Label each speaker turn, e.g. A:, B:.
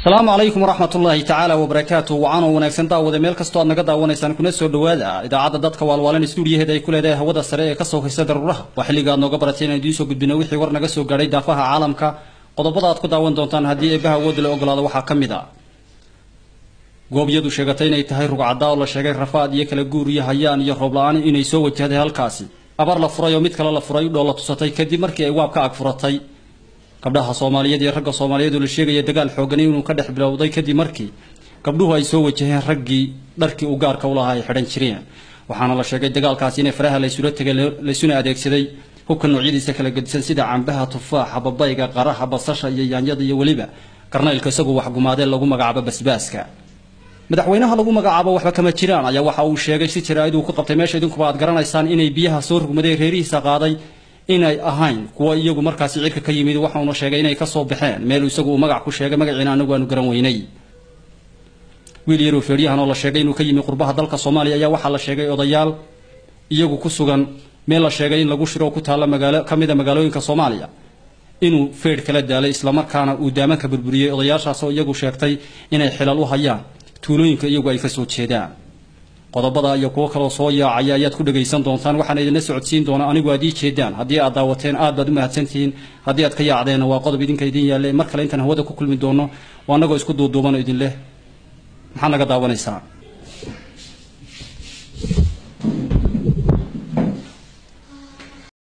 A: Asalaamu calaykum waraxmat ullaahi tacaala wabarakaatu. Wacaanoo wanaagsan daawada, meel kastoo aad naga daawanaysaan, kuna soo dhowaada idaacadda dadka waalwaalan, stuudiyaheeda ay ku leedahay hawada sare ee kasoo haysa daruuraha. Waa xilliga aad nooga baratay inaan idiin soo gudbino wixii war naga soo gaadhay daafaha caalamka. Qodobada aad ku daawan doontaan haddii eebbaha awoodda la ogolaado waxaa ka mid a goobyadu sheegatay inay tahay rugcaddaa oo la sheegay rafaad iyo kala guur iyo hayaan iyo roob la-aan inay soo wajahday halkaasi, abar la furay oo mid kale la furay u dhoolla tusatay kadib markii ay waab ka ag furatay, gabdhaha Soomaaliyeed iyo ragga Soomaaliyeed oo la sheegaya dagaal xoogani inuu ka dhex bilowday kadib markii gabdhuhu ay soo wajaheen raggii dharkii u gaarka u lahaa ay xidhan jireen. Waxaana la sheegay dagaalkaasi inay faraha laysula tegay, laysuna adeegsaday hubka noocyadiisa kala gedisan sida cambaha, tufaaxa, babayga, qaraha, basasha iyo yaanyada iyo weliba karnaylka isagu waxgumaadee lagu magacaabo basbaaska. Madaxweynaha lagu magacaabo waxba kama jiraan ayaa waxa uu sheegay si jaraa'id uu ku qabtay meesha idinkuba aad garanaysaan inay biyaha soo rugmaday reerihiisa qaaday inay ahayn kuwa iyagu markaasi cirka ka yimid. Waxauna sheegay inay kasoo baxeen meel isagu uu magac ku sheegay, magaciina anagu aanu garan weynay. Wiil yaroo feeryahan oo la sheegay inuu ka yimi qurbaha dalka Soomaaliya ayaa waxaa la sheegay odayaal iyagu ku sugan meel la sheegay in lagu shiro oo ku taalla magaalo ka mid a magaalooyinka Soomaaliya inuu feedh kala daalay, islamarkaana uu daamanka burburiyey, odayaashaasoo iyagu sheegtay inay xilal u hayaan tuulooyinka iyagu ay kasoo jeedaan. Qodobada iyo kuwo kaloo soo yaacaya ayaad ku dhagaysan doontaan, waxaana idinla socodsiin doonaa anigu aad ii jeedaan. Haddii aad daawateen aad baad u mahadsantihiin, haddii aad ka yaacdeenna waa qodob idinka idin yaalle. Mar kale intaan hawada ku kulmi doono waa annagoo isku duuduuban oo idin leh maxaa naga daawanaysaa.